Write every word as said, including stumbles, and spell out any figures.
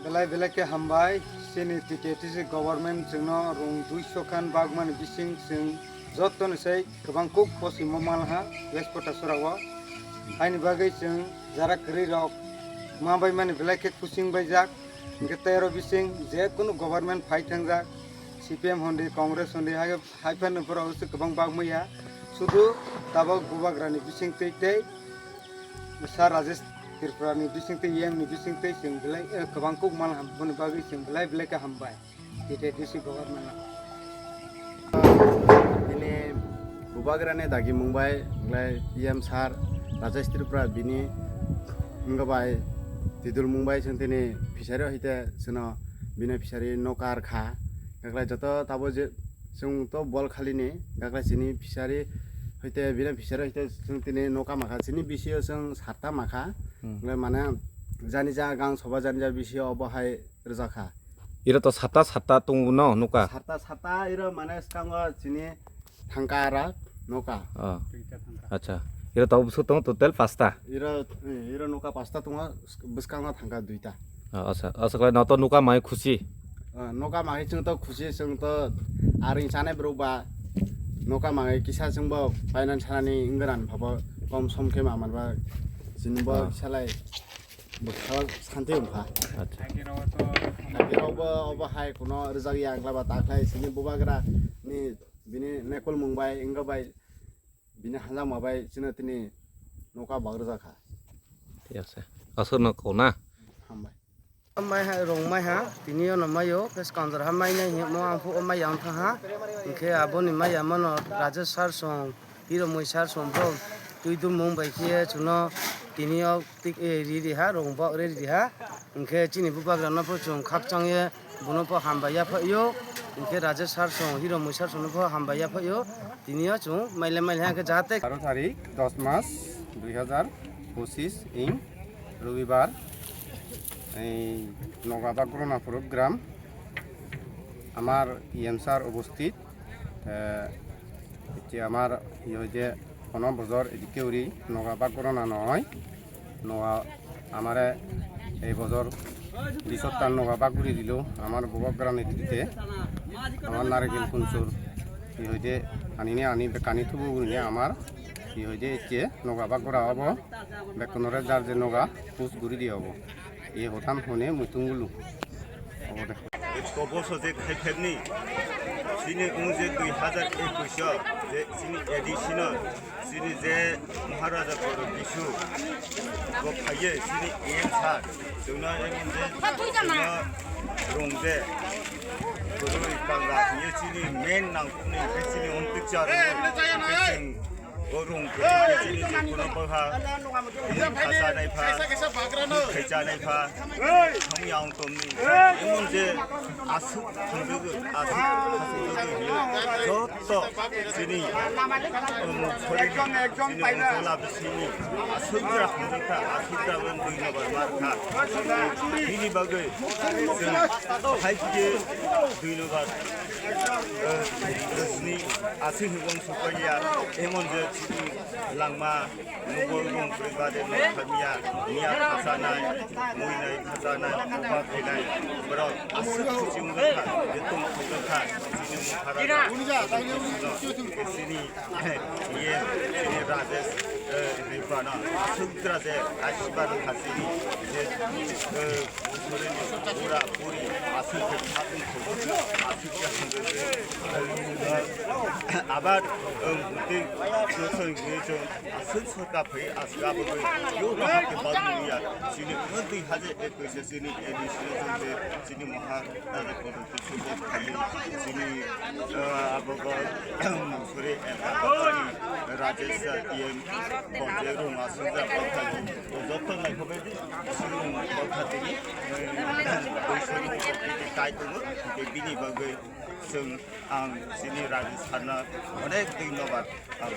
Belai belai khe hambai, chini T T A T C government chwngno rung duiso khan bagmani bising chwng jottoni sai kwbang kuk pochimo manha West Pota sorao. Haini bagwi chwng jara kwrwi rok ma bai mani belai khe kuching baijak, hwnkhe tei oro bising je kunu government phai thangjak, C P M hondi, Congress hondi, hai, hai phano borok se kwbang bagmaya. Sudu tabok bubagrani bising twi tei Sir Rajesh Tripura ni bising twi, E M ni bising twi chwng belai, eh, kwbang kuk manha, boni bagwi chwng belai belai khe hambai. T T A T C government no. Bini bubagrani dagi mung bai, belai E M sir Rajesh Tripura bini wngkha bai, tidul mung bai chwng tini fishery hoite chwngno bini fishery nokar kha. Belai joto tabo je chwng to bol khali ni, belai chini fishery hoite bini fishery hoite chwng tini noka makha, chini B C O chwng sarta makha. Hmm. Belai mane jani ja gang soba jani ja B C O obo hai rwjakha. Iro to sata sata tongo no nuka. Sata sata iro mane skango chini thangka ara nuka. Oh. Acha. Iro to bwswk tongo total pasta. Iro, iro nuka pasta tongo, bwskango thangka duita. Oh, acha. Acha khlai no to nuka mai khusi. Oh, nuka mai chwng to khusi, chwng to aring chane bro ba nuka mai kisa chwng bo finance hani ingran phabo kom som khe ma manba chini bo. Oh. Salai. Bwskango santi wngkha. Acha. Hakirokbo obo hai kuno rwjak ya wngkha ba, ta khlai chini bubagra ni bini nekol mung bai wngkha bai bini hanjakma bai chini tini noka bak rwjak kha. Thik ase. Aswk no kau na? Hambai. Mai ha rong mai ha tini ono maio khe kanjor ha mai nai himo ang phu o mai yang tha ha. Hwnkhe aboni mai ya mano Rajesh sir song. Hiro mui sar som bro twi dum mung bai khe chwngno tini o tik, eh, ri ri ha, rong bok ri ri ha. Hwnkhe chini bubagra no pho chwng khakchang ye bono pho hambai ya phaio. Hwnkhe Rajesh sar som, hiro mui sar som no pho hambai ya phaio. Tini o chwng maile maile ha khe jahate. Baro tarik dos mas dui hajar pochis ing robibar, ei Nogabak Ronapuruk gram, amar E M sir ubosthit. Eh, এটি আমার ইয়ে যে কোনো বছর এদিকে উড়ি নগা বাগরনা নয়। নগা আমারে এই বছর বিশটা নগা বাগুরি দিল আমার বগগ্রামে দিতে। আমার নারকেল কুঞ্চুর ই হইতে আনিনে আনি বেকানি থুবু গুরিনে আমার ই হইতে একে নগা বাগরা হবো। বেকনরে যার যে নগা পুষ গুরি দিয়ে হবো। Ye hotam hone muitung gulu. Obo de. Kobo so je khai pherni. Chini ung je dui hajar ekush o je chini additional chini je Maharaja Koro Bisu bo phaiye chini E M sir. Chuna E M je chuna rong je. Koro kanga ye chini main nangkukni chini ontik char. O rung khe chini je kono bwkha, bini kha chanai pha, bini khai chanai pha, thang yang tongni, emon je aswk thangjago, aswk thangjago hinwi joto chini, um, sorini, chini ongkhorla bisingni aswk bwrang thangjakha, aswk bwrang dui number markha. Bini bagwi chwng hai khe dui number, eh, chini aswk hwnwi sokpaiya, emon je chini langma, nungbo rung kwrwi bade nung kha miya, miya khasanai, muinai khasanai, buba khainai, borok aswk khusi wngkha, je tong thangkha, chini mukhara, chini, iye, chini Rajesh, eh, Ripana, aswk je asirwad kha chini, je, eh, Bura buri aswk khe khatung khuluk, aswk khe hwnjak khe, eh, abar, eh, tei chwng chwng aswk sorkar phai aswk abo khe yo bahai khe bagwi ya. Chini dui hajar ekush chini A D C chini, chini maha, eh, chini, eh, abo khe, sorry, eh, Rajesh, eh, T M, Bonjai Ruma, Sundar Bokha, joto naikhogwi Chini bwkha tini, eh, boisono tini kai tongo, tei bini bagwi chwng ang chini Rajesh sir no onek dhonyobad ang.